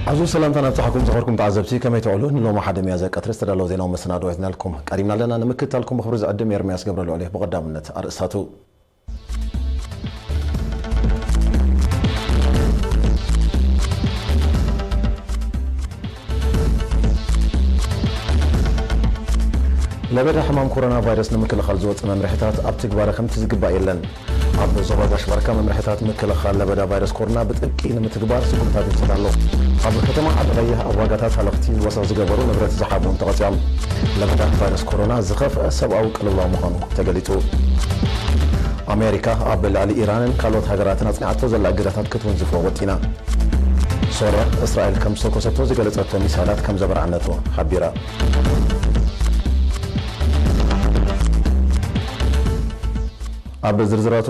ዓዙ ሰላምታ ናብጽሓኩም ዝኸርኩም ተዓዘብቲ፣ ከመይ ትውዕሉ? ንሎሚ ሓደ ሚያዝያ ቀትሪ ዝተዳለወ ዜናዊ መሰናዶ ሒዝናልኩም ቀሪብና ኣለና። ንምክትታልኩም ብኽብሪ ዝዕድም ኤርምያስ ገብረልዑል እየ። ብቐዳምነት ኣርእስታቱ። ለበዳ ሕማም ኮሮና ቫይረስ ንምክልኻል ዝወፀ መምርሕታት ኣብ ትግባረ ከምቲ ዝግባእ የለን። ኣብ ዞባ ጋሽ ባርካ መምርሕታት ምክልኻል ለበዳ ቫይረስ ኮሮና ብጥብቂ ንምትግባር ስጉምታት ይወሰድ ኣሎ። ኣብ ከተማ ዓዲ ቀይሕ ኣብ ዋጋታት ሃለኽቲ ዝወሰኽ ዝገበሩ ንብረት ዝሓብኡን ተቐፂዖም። ለበዳ ቫይረስ ኮሮና ዝኸፍአ ሰብኣዊ ቅልውላው ምዃኑ ተገሊጹ። ኣሜሪካ ኣብ ልዕሊ ኢራንን ካልኦት ሃገራትን ኣጽኒዓቶ ዘላ እገዳታት ክትውንዝፎ ወጢና። ሶርያ፣ እስራኤል ከም ዝተኮሰቶ ዝገለጸቶ ሚሳይላት ከም ዘበርዓነቶ ሓቢራ። ኣብ ዝርዝራቱ፣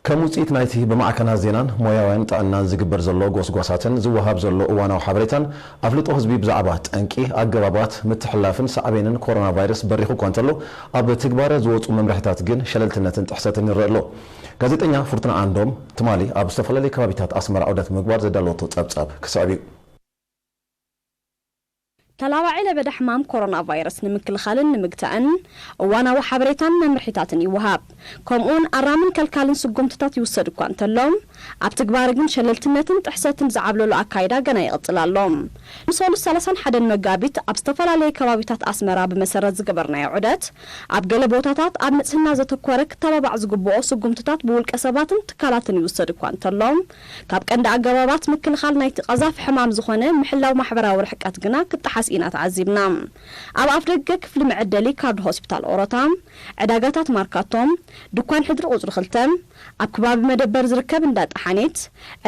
ከም ውጽኢት ናይቲ ብማዕከናት ዜናን ሞያውያን ጥዕናን ዝግበር ዘሎ ጎስጓሳትን ዝወሃብ ዘሎ እዋናዊ ሓበሬታን ኣፍልጦ ህዝቢ ብዛዕባ ጠንቂ፣ ኣገባባት ምትሕልላፍን ሳዕቤንን ኮሮና ቫይረስ በሪኹ እኳ እንተሎ፣ ኣብ ትግባረ ዝወጹ መምርሕታት ግን ሸለልትነትን ጥሕሰትን ይረአ ኣሎ። ጋዜጠኛ ፍርቱና ዓንዶም ትማሊ ኣብ ዝተፈላለዩ ከባቢታት ኣስመራ ዑደት ምግባር ዘዳለወቶ ጸብጻብ ክስዕብ እዩ። ተላባዒ ለበዳ ሕማም ኮሮና ቫይረስ ንምክልኻልን ንምግታእን እዋናዊ ሓበሬታን መምርሒታትን ይወሃብ። ከምኡውን ኣራምን ከልካልን ስጉምትታት ይውሰድ እኳ እንተሎ፣ ኣብ ትግባር ግን ሸለልትነትን ጥሕሰትን ዝዓብለሎ ኣካይዳ ገና ይቕጽል ኣሎ። ንሰሉስ ሰላሳን ሓደን መጋቢት ኣብ ዝተፈላለየ ከባቢታት ኣስመራ ብመሰረት ዝገበርናዮ ዑደት፣ ኣብ ገለ ቦታታት ኣብ ንጽህና ዘተኮረ ክተባባዕ ዝግብኦ ስጉምትታት ብውልቀ ሰባትን ትካላትን ይውሰድ እኳ እንተሎ፣ ካብ ቀንዲ ኣገባባት ምክልኻል ናይቲ ቀዛፊ ሕማም ዝኾነ ምሕላው ማሕበራዊ ርሕቀት ግና ክጠሓስ ኢና ተዓዚብና። ኣብ ኣፍደገ ክፍሊ መዐደሊ ካርድ ሆስፒታል ኦሮታ፣ ዕዳጋታት ማርካቶ፣ ድኳን ሕድሪ ቁጽሪ ክልተ፣ ኣብ ከባቢ መደበር ዝርከብ እንዳ ጠሓኔት፣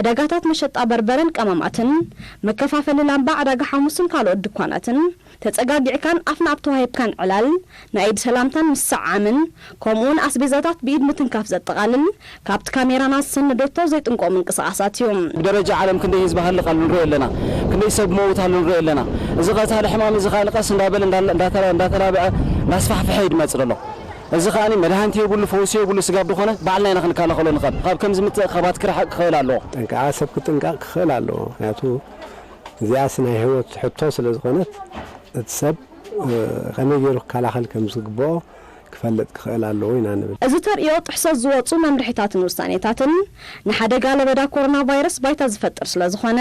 ዕዳጋታት መሸጣ በርበረን ቀመማትን፣ መከፋፈሊ ላምባ ዕዳጋ ሓሙስን ካልኦት ድኳናትን፣ ተጸጋጊዕካን ኣፍና ኣብ ተዋሂብካን ዕላል፣ ናይ ኢድ ሰላምታን ምስዓዓምን፣ ከምኡውን ኣስቤዛታት ብኢድ ምትንካፍ ዘጠቓልል፣ ካብቲ ካሜራና ዝሰነደቶ ዘይጥንቆ ምንቅስቓሳት እዩ። ብደረጃ ዓለም ክንደይ ህዝቢ ሃልቕ ኣሎ ንሪኦ ኣለና፣ ክንደይ ሰብ መውት ኣሎ ንሪኦ ኣለና። እዚ ቀታሊ ሕማም እዚ ከኣ ንቐስ እንዳበለ እንዳለ-፣ እንዳተላ-፣ እንዳተላብዐ እንዳስፋሕፍሐ እዩ ዝመጽእ ዘሎ። እዚ ከኣ መድሃኒት የብሉ፣ ፈውሲ የብሉ፣ ስጋብ ዝኾነ ባዕልና ኢና ክንከላኸሎ ንኽእል። ካብ ከምዚ ምትእኽኻባት ክርሕቕ ክኽእል ኣለዎ። ጠንቃቓ ሰብ ክጥንቀቕ ክኽእል ኣለዎ። ምኽንያቱ እዚኣስ ናይ ህይወት ሕቶ ስለ ዝኾነት፣ እቲ ሰብ፣ እ፣ ከመይ ገይሩ ክከላኸል ከም ዝግብኦ ክፈልጥ ክኽእል ኣለዎ ኢና ንብል። እዚ ተርእዮ ጥሕሰት ዝወጹ መምርሒታትን ውሳኔታትን ንሓደጋ ለበዳ ኮሮና ቫይረስ ባይታ ዝፈጥር ስለ ዝኾነ፣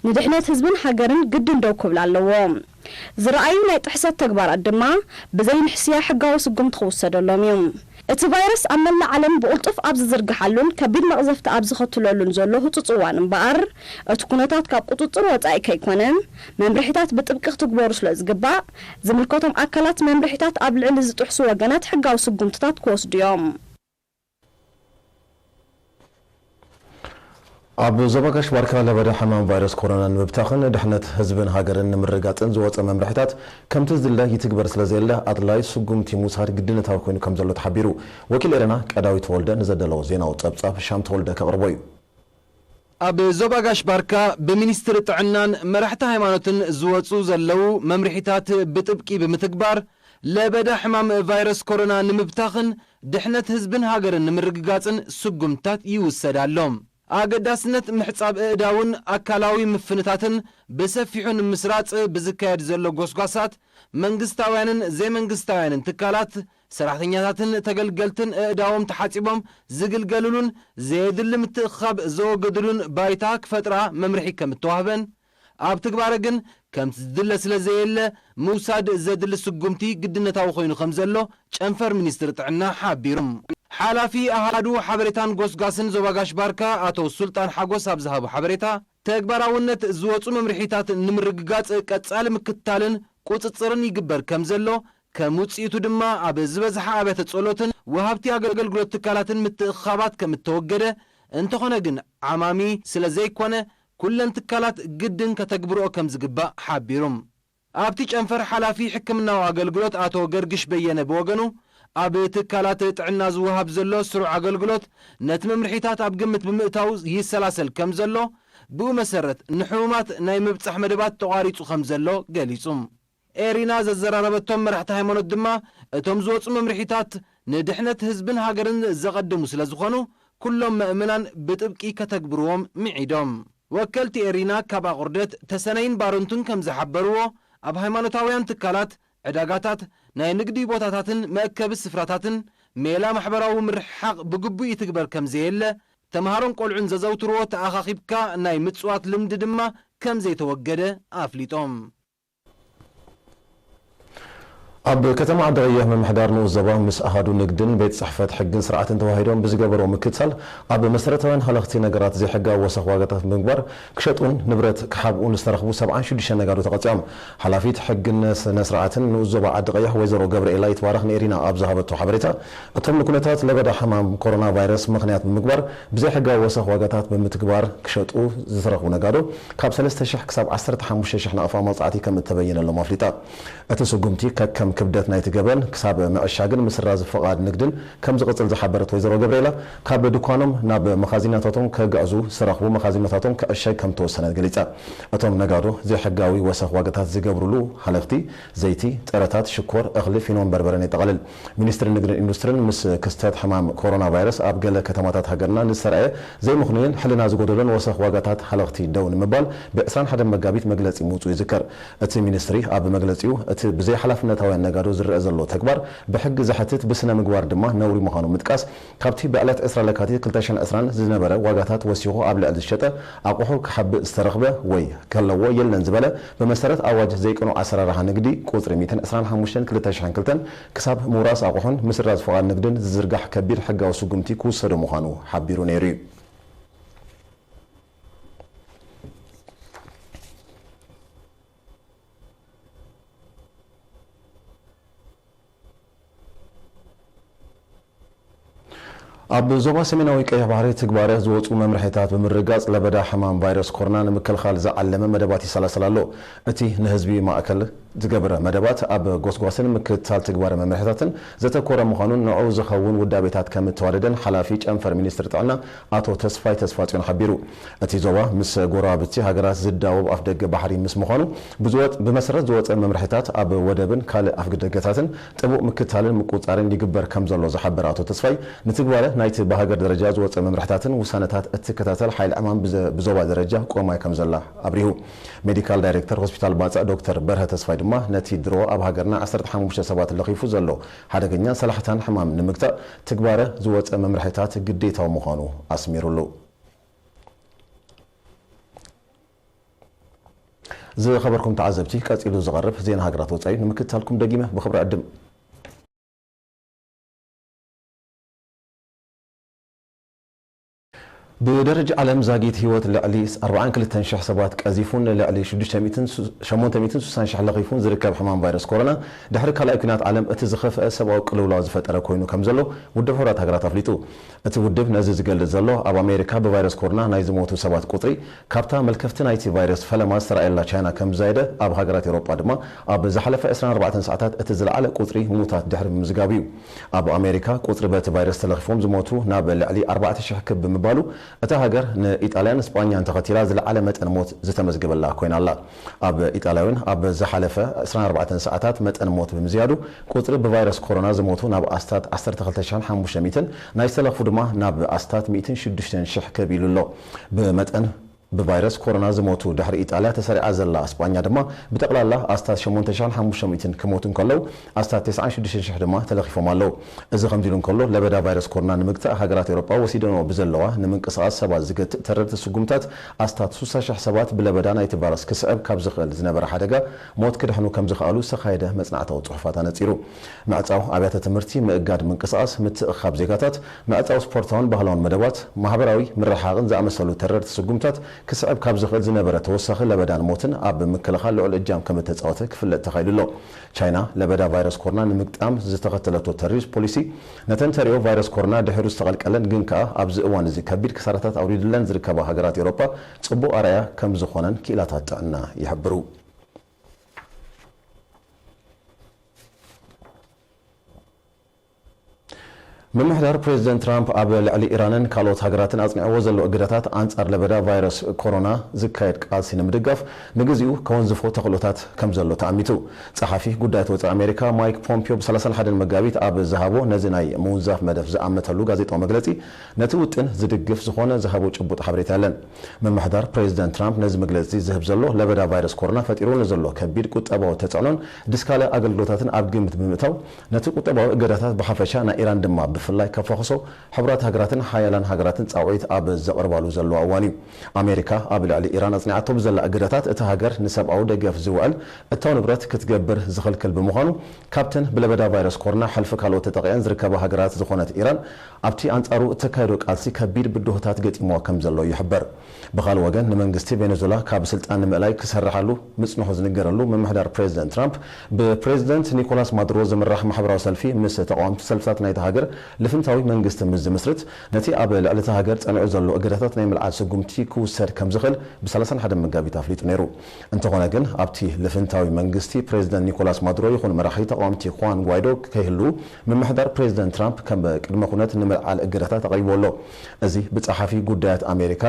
ንድሕነት ህዝብን ሃገርን ግድን ደው ክብል ኣለዎ። ዝረኣዩ ናይ ጥሕሰት ተግባራት ድማ ብዘይ ንሕስያ ሕጋዊ ስጉምቲ ክውሰደሎም እዩ። እቲ ቫይረስ ኣብ መላእ ዓለም ብቕልጡፍ ኣብ ዝዝርግሓሉን ከቢድ መቕዘፍቲ ኣብ ዝኸትለሉን ዘሎ ህጹጽ እዋን እምበኣር፣ እቲ ኩነታት ካብ ቁጽጽር ወጻኢ ከይኮነ፣ መምርሒታት ብጥብቂ ክትግበሩ ስለ ዝግባእ፣ ዝምልከቶም ኣካላት መምርሒታት ኣብ ልዕሊ ዝጥሕሱ ወገናት ሕጋዊ ስጉምትታት ክወስዱ እዮም። ኣብ ዞባ ጋሽ ባርካ ለበዳ ሕማም ቫይረስ ኮሮና ንምብታኽን ድሕነት ህዝብን ሃገርን ንምርግጋጽን ዝወጸ መምርሕታት ከምቲ ዝድለ ይትግበር ስለ ዘየለ ኣድላይ ስጉምቲ ምውሳድ ግድነታዊ ኮይኑ ከም ዘሎ ተሓቢሩ። ወኪል ኤረና ቀዳዊት ተወልደ ንዘደለዎ ዜናዊ ጸብጻብ ሻም ተወልደ ከቕርቦ እዩ። ኣብ ዞባ ጋሽ ባርካ ብሚኒስትሪ ጥዕናን መራሕቲ ሃይማኖትን ዝወጹ ዘለዉ መምርሒታት ብጥብቂ ብምትግባር ለበዳ ሕማም ቫይረስ ኮሮና ንምብታኽን ድሕነት ህዝብን ሃገርን ንምርግጋጽን ስጉምትታት ይውሰድ ኣሎ። ኣገዳስነት ምሕጻብ ኣእዳውን ኣካላዊ ምፍንታትን ብሰፊሑ ንምስራጽ ብዝካየድ ዘሎ ጎስጓሳት መንግስታውያንን ዘይመንግስታውያንን ትካላት፣ ሰራሕተኛታትን ተገልገልትን ኣእዳዎም ተሓጺቦም ዝግልገልሉን ዘየድሊ ምትእኽኻብ ዘወገድሉን ባይታ ክፈጥራ መምርሒ ከም እተዋህበን፣ ኣብ ትግባረ ግን ከምቲ ዝድለ ስለ ዘየለ ምውሳድ ዘድሊ ስጉምቲ ግድነታዊ ኮይኑ ከም ዘሎ ጨንፈር ሚኒስትሪ ጥዕና ሓቢሩ። ሓላፊ ኣሃዱ ሓበሬታን ጎስጓስን ዞባ ጋሽ ባርካ ኣቶ ሱልጣን ሓጎስ ኣብ ዝሃቦ ሓበሬታ፣ ተግባራውነት ዝወጹ መምርሒታት ንምርግጋጽ ቀጻሊ ምክትታልን ቁጽጽርን ይግበር ከም ዘሎ፣ ከም ውጽኢቱ ድማ ኣብ ዝበዝሓ ኣብያተ ጸሎትን ወሃብቲ ኣገልግሎት ትካላትን ምትእኽኻባት ከም እተወገደ፣ እንተኾነ ግን ዓማሚ ስለ ዘይኮነ ኩለን ትካላት ግድን ከተግብርኦ ከም ዝግባእ ሓቢሩ። ኣብቲ ጨንፈር ሓላፊ ሕክምናዊ ኣገልግሎት ኣቶ ገርግሽ በየነ ብወገኑ፣ ኣብ ትካላት ጥዕና ዝወሃብ ዘሎ ስሩዕ ኣገልግሎት ነቲ መምርሒታት ኣብ ግምት ብምእታው ይሰላሰል ከም ዘሎ፣ ብኡ መሰረት ንሕሙማት ናይ ምብጻሕ መደባት ተቋሪጹ ከም ዘሎ ገሊጹ። ኤሪና ዘዘራረበቶም መራሕቲ ሃይማኖት ድማ፣ እቶም ዝወጹ መምርሒታት ንድሕነት ህዝብን ሃገርን ዘቐድሙ ስለ ዝኾኑ፣ ኩሎም መእመናን ብጥብቂ ከተግብርዎም ምዒዶም። ወከልቲ ኤሪና ካብ ኣቑርደት፣ ተሰነይን ባረንቱን ከም ዝሓበርዎ፣ ኣብ ሃይማኖታውያን ትካላት፣ ዕዳጋታት፣ ናይ ንግዲ ቦታታትን መእከቢ ስፍራታትን ሜላ ማሕበራዊ ምርሕሓቕ ብግቡእ ይትግበር ከም ዘየለ፣ ተምሃሮን ቆልዑን ዘዘውትርዎ ተኣኻኺብካ ናይ ምጽዋት ልምዲ ድማ ከም ዘይተወገደ ኣፍሊጦም። ኣብ ከተማ ዓዲ ቀይሕ ምምሕዳር ንኡስ ዞባ ምስ ኣሃዱ ንግድን ቤት ጽሕፈት ሕግን ስርዓትን ተዋሂዶም ብዝገበርዎ ምክትታል፣ ኣብ መሰረታውያን ሃለኽቲ ነገራት ዘይሕጋዊ ወሰኽ ዋጋታት ብምግባር ክሸጡን ንብረት ክሓብኡን ዝተረኽቡ ሰብዓን ሽዱሽተ ነጋዶ ተቐጺዖም። ሓላፊት ሕግን ስነ ስርዓትን ንኡስ ዞባ ዓዲ ቀይሕ ወይዘሮ ገብርኤላ ይትባረኽ ንኤሪና ኣብ ዝሃበቶ ሓበሬታ፣ እቶም ንኩነታት ለበዳ ሕማም ኮሮና ቫይረስ ምኽንያት ብምግባር ብዘይሕጋዊ ወሰኽ ዋጋታት ብምትግባር ክሸጡ ዝተረኽቡ ነጋዶ ካብ ሰለስተ ሽሕ ክሳብ ዓሰርተ ሓሙሽተ ሽሕ ናቕፋ መቕጻዕቲ ከም እተበየነሎም ኣፍሊጣ። እቲ ስጉምቲ ከከም ክብደት ናይቲ ገበን ክሳብ ምዕሻግን ምስራዝ ፍቓድ ንግድን ከም ዝቕጽል ዝሓበረት ወይዘሮ ገብርኤላ፣ ካብ ድኳኖም ናብ መኻዚናታቶም ከግዕዙ ዝተረኽቡ መኻዚናታቶም ክዕሸግ ከም ተወሰነ ገሊጻ። እቶም ነጋዶ ዘይሕጋዊ ወሰኽ ዋጋታት ዝገብሩሉ ሃለኽቲ ዘይቲ፣ ጥረታት፣ ሽኮር፣ እኽሊ፣ ፊኖን በርበረን የጠቓልል። ሚኒስትሪ ንግድን ኢንዱስትሪን ምስ ክስተት ሕማም ኮሮና ቫይረስ ኣብ ገለ ከተማታት ሃገርና ንዝተራእየ ዘይምኽኑይን ሕልና ዝጎደሎን ወሰኽ ዋጋታት ሃለኽቲ ደው ንምባል ብ ዕስራን ሓደን መጋቢት መግለጺ ምውጽኡ ይዝከር። እቲ ሚኒስትሪ ኣብ መግለጺኡ፣ እቲ ብዘይሓላፍነታውያን ነጋዶ ዝረአ ዘሎ ተግባር ብሕጊ ዘሕትት፣ ብስነ ምግባር ድማ ነውሪ ምዃኑ ምጥቃስ፣ ካብቲ ብዕለት ዕስራ ለካቲት ክልተ ሽሕን ዕስራን ዝነበረ ዋጋታት ወሲኹ ኣብ ልዕሊ ዝሸጠ ኣቑሑ ክሓብእ ዝተረኽበ ወይ ከለዎ የለን ዝበለ፣ ብመሰረት ኣዋጅ ዘይቅኑዕ ኣሰራርሓ ንግዲ ቁጽሪ ሚእትን ዕስራን ሓሙሽተን ክልተ ሽሕን ክልተን ክሳብ ምውራስ ኣቑሑን ምስራዝ ፍቓድ ንግድን ዝዝርጋሕ ከቢድ ሕጋዊ ስጉምቲ ክውሰዶ ምዃኑ ሓቢሩ ነይሩ እዩ። ኣብ ዞባ ሰሜናዊ ቀይሕ ባሕሪ ትግባረ ዝወፁ መምርሒታት ብምርጋፅ ለበዳ ሕማም ቫይረስ ኮሮና ንምክልኻል ዝዓለመ መደባት ይሰላሰል ኣሎ። እቲ ንህዝቢ ማእከል ዝገብረ መደባት ኣብ ጎስጓስን ምክትታል ትግባረ መምርሒታትን ዘተኮረ ምዃኑን ንዕኡ ዝኸውን ውዳቤታት ከም እተዋደደን ሓላፊ ጨንፈር ሚኒስትሪ ጥዕና ኣቶ ተስፋይ ተስፋጽዮን ሓቢሩ። እቲ ዞባ ምስ ጎረባብቲ ሃገራት ዝዳወብ ኣፍደገ ባሕሪ ምስ ምዃኑ፣ ብዝወጽ-፣ ብመሰረት ዝወጸ መምርሒታት ኣብ ወደብን ካልእ ኣፍደገታትን ጥቡቕ ምክትታልን ምቁጽጻርን ይግበር ከም ዘሎ ዝሓበረ ኣቶ ተስፋይ፣ ንትግባረ ናይቲ ብሃገር ደረጃ ዝወጸ መምርሒታትን ውሳነታት እትከታተል ሓይሊ ዕማም ብዘ-፣ ብዞባ ደረጃ ቆማይ ከም ዘላ ኣብሪሁ። ሜዲካል ዳይሬክተር ሆስፒታል ባጽዕ ዶክተር በርሀ ተስፋይ ድማ፣ ነቲ ድሮ ኣብ ሃገርና ዓሰርተ ሓሙሽተ ሰባት ለኺፉ ዘሎ ሓደገኛን ሰላሕታን ሕማም ንምግታእ ትግባረ ዝወጸ መምርሒታት ግዴታዊ ምዃኑ ኣስሚሩሉ። ዝኸበርኩም ተዓዘብቲ፣ ቀጺሉ ዝቐርብ ዜና ሃገራት ወጻኢ ንምክትታልኩም ደጊመ ብኽብሪ ዕድም። ብደረጃ ዓለም ዛጊት ህይወት ልዕሊ ኣርባዓን ክልተን ሽሕ ሰባት ቀዚፉን ልዕሊ ሽዱሽተ ሚእትን ሸሞንተ ሚእትን ስሳን ሽሕ ለኺፉን ዝርከብ ሕማም ቫይረስ ኮሮና፣ ድሕሪ ካልኣይ ኲናት ዓለም እቲ ዝኸፍአ ሰብኣዊ ቅልውላው ዝፈጠረ ኮይኑ ከም ዘሎ ውድብ ሕቡራት ሃገራት ኣፍሊጡ። እቲ ውድብ ነዚ ዝገልጽ ዘሎ፣ ኣብ ኣሜሪካ ብቫይረስ ኮሮና ናይ ዝሞቱ ሰባት ቁጽሪ ካብታ መልከፍቲ ናይቲ ቫይረስ ፈለማ ዝተራእየላ ቻይና ከም ዝዛየደ፣ ኣብ ሃገራት ኤውሮጳ ድማ ኣብ ዝሓለፈ ዕስራን ኣርባዕተን ሰዓታት እቲ ዝለዓለ ቁጽሪ ሙታት ድሕሪ ምምዝጋቡ እዩ። ኣብ ኣሜሪካ ቁጽሪ በቲ ቫይረስ ተለኺፎም ዝሞቱ ናብ ልዕሊ ኣርባዕተ ሽሕ ክብ ብምባሉ፣ እታ ሃገር ንኢጣልያን ስጳኛን ተኸቲላ ዝለዓለ መጠን ሞት ዝተመዝገበላ ኮይና ኣላ። ኣብ ኢጣልያ እውን ኣብ ዝሓለፈ ዕስራን ኣርባዕተን ሰዓታት መጠን ሞት ብምዝያዱ፣ ቁጽሪ ብቫይረስ ኮሮና ዝሞቱ ናብ ኣስታት ዓሰርተ ክልተ ሽሕን ሓሙሽተ ሚእትን፣ ናይ ዝተለኽፉ ድማ ናብ ኣስታት ሚእትን ሽዱሽተን ሽሕ ከቢሉ ኣሎ። ብመጠን ብቫይረስ ኮሮና ዝሞቱ ድሕሪ ኢጣልያ ተሰሪዓ ዘላ ስጳኛ ድማ ብጠቕላላ ኣስታት ሸሞንተ ሽሕን ሓሙሽተ ሚእትን ክሞቱ እንከለዉ፣ ኣስታት ተስዓን ሽዱሽተን ሽሕ ድማ ተለኺፎም ኣለዉ። እዚ ከምዚ ኢሉ እንከሎ፣ ለበዳ ቫይረስ ኮሮና ንምግታእ ሃገራት ኤውሮጳ ወሲደንኦ ብዘለዋ ንምንቅስቓስ ሰባት ዝገትእ ተረርቲ ስጉምታት ኣስታት ስሳ ሽሕ ሰባት ብለበዳ ናይቲ ቫይረስ ክስዕብ ካብ ዝኽእል ዝነበረ ሓደጋ ሞት ክድሕኑ ከም ዝኸኣሉ ዝተኻየደ መጽናዕታዊ ጽሑፋት ኣነጺሩ። ምዕጻው ኣብያተ ትምህርቲ፣ ምእጋድ ምንቅስቓስ፣ ምትእኽኻብ ዜጋታት፣ ምዕጻው ስፖርታውን ባህላውን መደባት፣ ማሕበራዊ ምርሕሓቕን ዝኣመሰሉ ተረርቲ ስጉምታት ክስዕብ ካብ ዝኽእል ዝነበረ ተወሳኺ ለበዳን ሞትን ኣብ ምክልኻል ልዑል እጃም ከም እተጻወተ ክፍለጥ ተኻኢሉ ኣሎ። ቻይና ለበዳ ቫይረስ ኮሮና ንምግጣም ዝተኸተለቶ ተሪር ፖሊሲ፣ ነተን ተሪኦ ቫይረስ ኮሮና ድሒሩ ዝተቐልቀለን ግን ከኣ ኣብዚ እዋን እዚ ከቢድ ክሳራታት ኣውሪድለን ዝርከባ ሃገራት ኤውሮጳ ጽቡቕ ኣርኣያ ከም ዝኾነን ክኢላታት ጥዕና ይሕብሩ። ምምሕዳር ፕሬዚደንት ትራምፕ ኣብ ልዕሊ ኢራንን ካልኦት ሃገራትን ኣጽኒዕዎ ዘሎ እገዳታት ኣንጻር ለበዳ ቫይረስ ኮሮና ዝካየድ ቃልሲ ንምድጋፍ ንግዚኡ ከወንዝፎ ተኽእሎታት ከም ዘሎ ተኣሚቱ። ጸሓፊ ጉዳያት ወጻኢ ኣሜሪካ ማይክ ፖምፒዮ ብ ሰላሳን ሓደን መጋቢት ኣብ ዝሃቦ ነዚ ናይ ምውንዛፍ መደብ ዝኣመተሉ ጋዜጣዊ መግለጺ፣ ነቲ ውጥን ዝድግፍ ዝኾነ ዝሃቦ ጭቡጥ ሓበሬታ የለን። ምምሕዳር ፕሬዚደንት ትራምፕ ነዚ መግለጺ ዝህብ ዘሎ ለበዳ ቫይረስ ኮሮና ፈጢሩ ንዘሎ ከቢድ ቁጠባዊ ተጽዕኖን ድስካለ ኣገልግሎታትን ኣብ ግምት ብምእታው፣ ነቲ ቁጠባዊ እገዳታት ብሓፈሻ ናይ ኢራን ድማ ብፍላይ ከፈኹሶ ሕቡራት ሃገራትን ሓያላን ሃገራትን ጻውዒት ኣብ ዘቕርባሉ ዘለዋ እዋን እዩ። ኣሜሪካ ኣብ ልዕሊ ኢራን ኣጽኒዓቶ ብዘላ እገዳታት እታ ሃገር ንሰብኣዊ ደገፍ ዝውዕል እታው ንብረት ክትገብር ዝኽልክል ብምዃኑ፣ ካብተን ብለበዳ ቫይረስ ኮሮና ሕልፊ ካልኦት ተጠቒዐን ዝርከባ ሃገራት ዝኾነት ኢራን ኣብቲ ኣንጻሩ እተካይዶ ቃልሲ ከቢድ ብድሆታት ገጢምዋ ከም ዘሎ ይሕበር። ብኻልእ ወገን ንመንግስቲ ቬኔዙዌላ ካብ ስልጣን ንምእላይ ክሰርሓሉ ምጽንሑ ዝንገረሉ ምምሕዳር ፕሬዚደንት ትራምፕ ብፕሬዚደንት ኒኮላስ ማዱሮ ዝምራሕ ማሕበራዊ ሰልፊ ምስ ተቃወምቲ ሰልፍታት ናይታ ሃገር ልፍንታዊ መንግስቲ ምስ ዝምስርት ነቲ ኣብ ልዕሊ እታ ሃገር ጸኒዑ ዘሎ እገዳታት ናይ ምልዓል ስጉምቲ ክውሰድ ከም ዝኽእል ብ ሰላሳን ሓደን መጋቢት ኣፍሊጡ ነይሩ። እንተኾነ ግን ኣብቲ ልፍንታዊ መንግስቲ ፕሬዚደንት ኒኮላስ ማዱሮ ይኹን መራሒ ተቃወምቲ ኹዋን ጓይዶ ከይህልዉ ምምሕዳር ፕሬዚደንት ትራምፕ ከም ቅድመ ኩነት ንምልዓል እገዳታት ኣቕሪቡ ኣሎ። እዚ ብጸሓፊ ጉዳያት ኣሜሪካ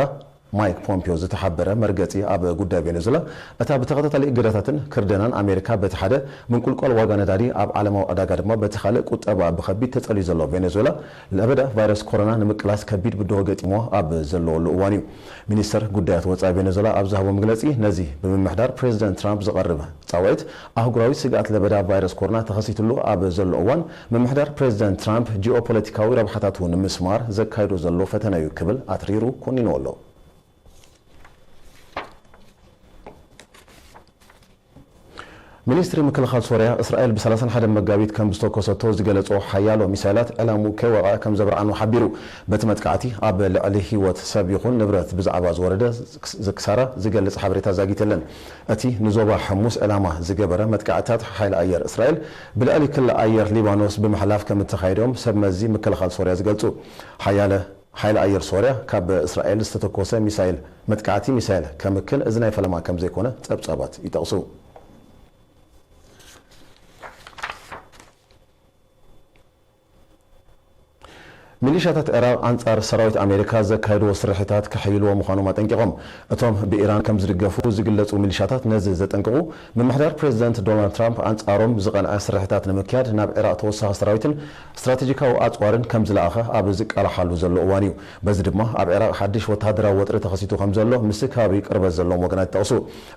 ማይክ ፖምፒዮ ዝተሓበረ መርገጺ ኣብ ጉዳይ ቬኔዙዌላ፣ እታ ብተኸታታሊ እገዳታትን ክርደናን ኣሜሪካ በቲ ሓደ ምንቁልቋል ዋጋ ነዳዲ ኣብ ዓለማዊ ዕዳጋ ድማ በቲ ካልእ ቁጠባ ብኸቢድ ተጸልዩ ዘሎ ቬኔዙዌላ ለበዳ ቫይረስ ኮሮና ንምቅላስ ከቢድ ብድሆ ገጢሞ ኣብ ዘለወሉ እዋን እዩ። ሚኒስተር ጉዳያት ወጻኢ ቬኔዙዌላ ኣብ ዝሃቦ መግለጺ ነዚ ብምምሕዳር ፕሬዚደንት ትራምፕ ዝቐርብ ጻውዒት ኣህጉራዊ ስግኣት ለበዳ ቫይረስ ኮሮና ተኸሲትሉ ኣብ ዘሎ እዋን ምምሕዳር ፕሬዚደንት ትራምፕ ጂኦፖለቲካዊ ረብሓታቱ ንምስማር ዘካይዶ ዘሎ ፈተነ እዩ ክብል ኣትሪሩ ኮኒንዎ ኣሎ። ሚኒስትሪ ምክልኻል ሶርያ፣ እስራኤል ብ ሰላሳን ሓደን መጋቢት ከም ዝተኮሰቶ ዝገለጾ ሓያሎ ሚሳይላት ዕላሙ ከይወቕዐ ከም ዘብርዓኑ ሓቢሩ። በቲ መጥቃዕቲ ኣብ ልዕሊ ህይወት ሰብ ይኹን ንብረት ብዛዕባ ዝወረደ ክሳራ ዝገልጽ ሓበሬታ ዛጊት የለን። እቲ ንዞባ ሕሙስ ዕላማ ዝገበረ መጥቃዕትታት ሓይሊ ኣየር እስራኤል ብልዕሊ ክሊ ኣየር ሊባኖስ ብምሕላፍ ከም እተኻየዶም ሰብ መዚ ምክልኻል ሶርያ ዝገልጹ። ሓያለ ሓይሊ ኣየር ሶርያ ካብ እስራኤል ዝተተኮሰ ሚሳይል መጥቃዕቲ ሚሳይል ከምክን እዚ ናይ ፈለማ ከም ዘይኮነ ጸብጻባት ይጠቕሱ። ሚሊሻታት ዒራቕ ኣንጻር ሰራዊት ኣሜሪካ ዘካየድዎ ስርሒታት ከሐይልዎ ምዃኖም ኣጠንቂቖም። እቶም ብኢራን ከም ዝድገፉ ዝግለጹ ሚሊሻታት ነዚ ዘጠንቅቑ፣ ምምሕዳር ፕሬዚደንት ዶናልድ ትራምፕ ኣንጻሮም ዝቐንዐ ስርሒታት ንምክያድ ናብ ዒራቕ ተወሳኺ ሰራዊትን ስትራቴጂካዊ ኣጽዋርን ከም ዝለኣኸ ኣብ ዝቃላሓሉ ዘሎ እዋን እዩ። በዚ ድማ ኣብ ዒራቕ ሓድሽ ወተሃደራዊ ወጥሪ ተኸሲቱ ከም ዘሎ ምስቲ ከባቢ ቅርበት ዘለዎም ወገናት ይጠቕሱ።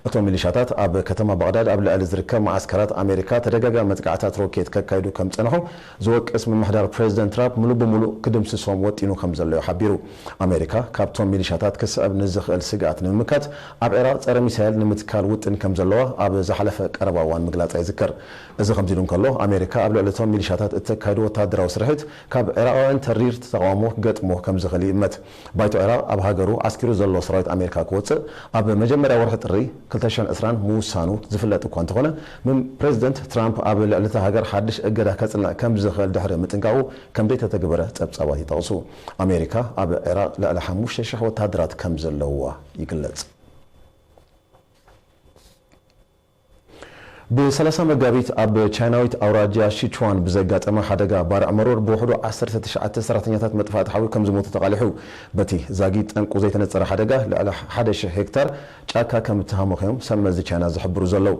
እቶም ሚሊሻታት ኣብ ከተማ ባቕዳድ ኣብ ልዕሊ ዝርከብ መዓስከራት ኣሜሪካ ተደጋጋሚ መጥቃዕታት ሮኬት ከካይዱ ከም ዝጸንሑ ዝወቅስ ምምሕዳር ፕሬዚደንት ትራምፕ ምሉእ ብምሉእ ክድምስሶም ወጢኑ ከም ዘሎ እዩ ሓቢሩ። ኣሜሪካ ካብቶም ሚሊሻታት ክስዕብ ንዝኽእል ስግኣት ንምምካት ኣብ ዒራቕ ጸረ ሚሳይል ንምትካል ውጥን ከም ዘለዋ ኣብ ዝሓለፈ ቀረባ እዋን ምግላጻ ይዝከር። እዚ ከምዚ ኢሉ እንከሎ፣ ኣሜሪካ ኣብ ልዕሊ እቶም ሚሊሻታት እተካይዶ ወተሃደራዊ ስርሒት ካብ ዒራቓውያን ተሪር ተቓውሞ ክገጥሞ ከም ዝኽእል ይእመት። ባይቶ ዒራቕ ኣብ ሃገሩ ዓስኪሩ ዘሎ ሰራዊት ኣሜሪካ ክወጽእ ኣብ መጀመርያ ወርሒ ጥሪ ክልተ ሽሕን ዕስራን ምውሳኑ ዝፍለጥ እኳ እንተኾነ፣ ም-፣ ፕሬዚደንት ትራምፕ ኣብ ልዕሊ እታ ሃገር ሓድሽ እገዳ ከጽንዕ ከም ዝኽእል ድሕሪ ምጥንቃቑ ከም ዘይተተግበረ ጸብጻባት ይጠቕሱ። ኣሜሪካ ኣብ ዒራቕ ልዕሊ ሓሙሽተ ሽሕ ወተሃደራት ከም ዘለውዋ ይግለጽ። ብሰላሳ መጋቢት ኣብ ቻይናዊት ኣውራጃ ሲቹዋን ብዘጋጠመ ሓደጋ ባርዕ መሮር ብውሕዱ ዓሰርተ ትሽዓተ ሰራሕተኛታት መጥፋእቲ ሓዊ ከም ዝሞቱ ተቓሊሑ። በቲ ዛጊት ጠንቁ ዘይተነጸረ ሓደጋ ልዕሊ ሓደ ሽሕ ሄክታር ጫካ ከም እተሃመኸዮም ሰብ መዚ ቻይና ዝሕብሩ ዘለዉ።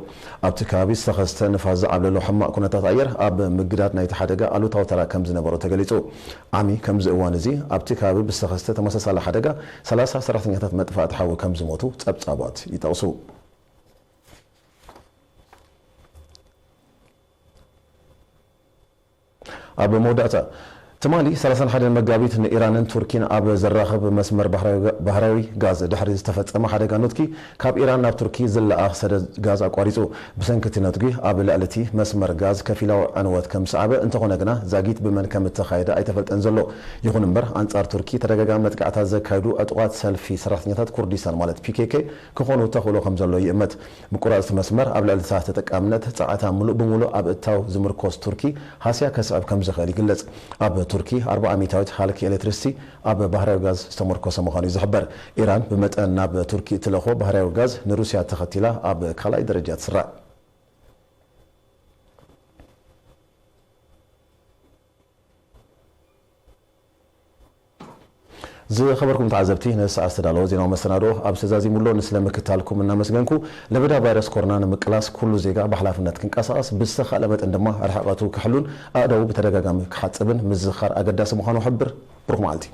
ኣብቲ ከባቢ ዝተኸስተ ንፋስ ዝዓብለሎ ሕማቕ ኩነታት ኣየር ኣብ ምግዳድ ናይቲ ሓደጋ ኣሉታዊ ተራ ከም ዝነበሮ ተገሊጹ። ዓሚ ከምዚ እዋን እዚ ኣብቲ ከባቢ ብዝተኸስተ ተመሳሳሊ ሓደጋ ሰላሳ ሰራሕተኛታት መጥፋእቲ ሓዊ ከም ዝሞቱ ጸብጻባት ይጠቕሱ። ኣብ መወዳእታ፣ ትማሊ ሰላሳን ሓደን መጋቢት ንኢራንን ቱርኪን ኣብ ዘራኽብ መስመር ባህራዊ ጋ-፣ ባህራዊ ጋዝ ድሕሪ ዝተፈጸመ ሓደጋ ኑትኪ ካብ ኢራን ናብ ቱርኪ ዝለኣኽ ሰደድ ጋዝ ኣቋሪጹ። ብሰንኪ እቲ ነትጒ ኣብ ልዕሊ እቲ መስመር ጋዝ ከፊላዊ ዕንወት ከም ዝሰዓበ፣ እንተኾነ ግና ዛጊት ብመን ከም እተኻየደ ኣይተፈልጠን ዘሎ። ይኹን እምበር፣ ኣንጻር ቱርኪ ተደጋጋሚ መጥቃዕታት ዘካየዱ ዕጡቓት ሰልፊ ሰራሕተኛታት ኩርዲስታን ማለት ፒ ኬ ኬ ክኾኑ ተኽእሎ ከም ዘሎ ይእመት። ምቁራጽ እቲ መስመር ኣብ ልዕሊ እታ ተጠቃምነት ጸዓታ ምሉእ ብምሉእ ኣብ እታው ዝምርኮስ ቱርኪ ሃስያ ከስዕብ ከም ዝኽእል ይግለጽ። ኣብ ቱርኪ ኣርብዓ ሚእታዊት ሃልኪ ኤሌክትሪሲቲ ኣብ ባህራዊ ጋዝ ዝተመርኮሰ ምዃኑ እዩ ዝሕበር። ኢራን ብመጠን ናብ ቱርኪ እትለኾ ባህራዊ ጋዝ ንሩስያ ተኸቲላ ኣብ ካልኣይ ደረጃ ትስራዕ። ዝኸበርኩም ተዓዘብቲ፣ ነዚ ሰዓት ዝተዳለወ ዜናዊ መሰናዶ ኣብዚ ተዛዚሙ ኣሎ። ንስለ ምክታልኩም እናመስገንኩ፣ ለበዳ ቫይረስ ኮሮና ንምቅላስ ኩሉ ዜጋ ብሓላፍነት ክንቀሳቐስ፣ ብዝተኻእለ መጠን ድማ ርሕቐቱ ክሕሉን ኣእዳዉ ብተደጋጋሚ ክሓጽብን ምዝኻር ኣገዳሲ ምዃኑ እሕብር። ብሩኽ መዓልቲ።